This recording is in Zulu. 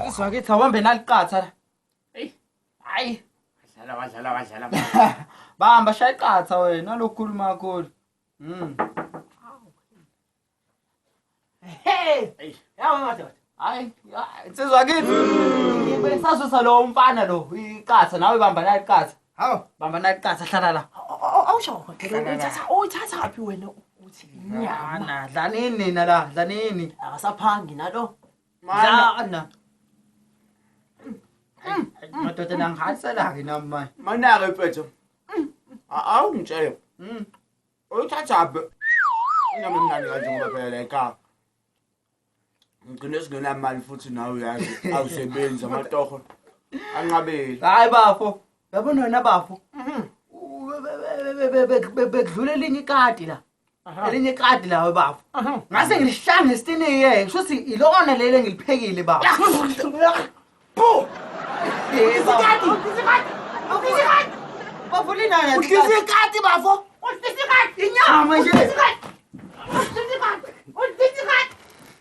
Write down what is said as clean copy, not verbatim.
Insizwa kithi awambe naliqatha la. Hey, hayi. Wadlala wadlala wadlala. Bamba shaya iqatha wena lokukhuluma kakhulu. Hey! Yawe madoda. Hayi, insizwa kithi. Ngibe lo mfana lo, iqatha nawe bamba naliqatha. Hawu. Bamba naliqatha hlala la. Awusho phela uyithatha uyithathaphi wena uthi inyama. Dlana, dlanini nina la, dlanini. Akasaphangi nalo. Dlana. Madoda nangihalisela-ke nami manje. Manake mfethu. Awungitshele. Uyithathaphi? Inyama emnandi kanje ngoba phela la ekhaya. Ngigcine singenamali futhi nawe uyazi awusebenzi amatoho. Anqabile. Hayi bafo, yabona wena bafo. Bekudlula elinye ikati la. Elinye ikati la bafo. Ngase ngilishaya ngesitini-ke, kusho ukuthi ilona leli engiliphekile bafo. Bu! Isikati! Isikati! Bafo linani? Udlisa ikati bafo. Inyama nje.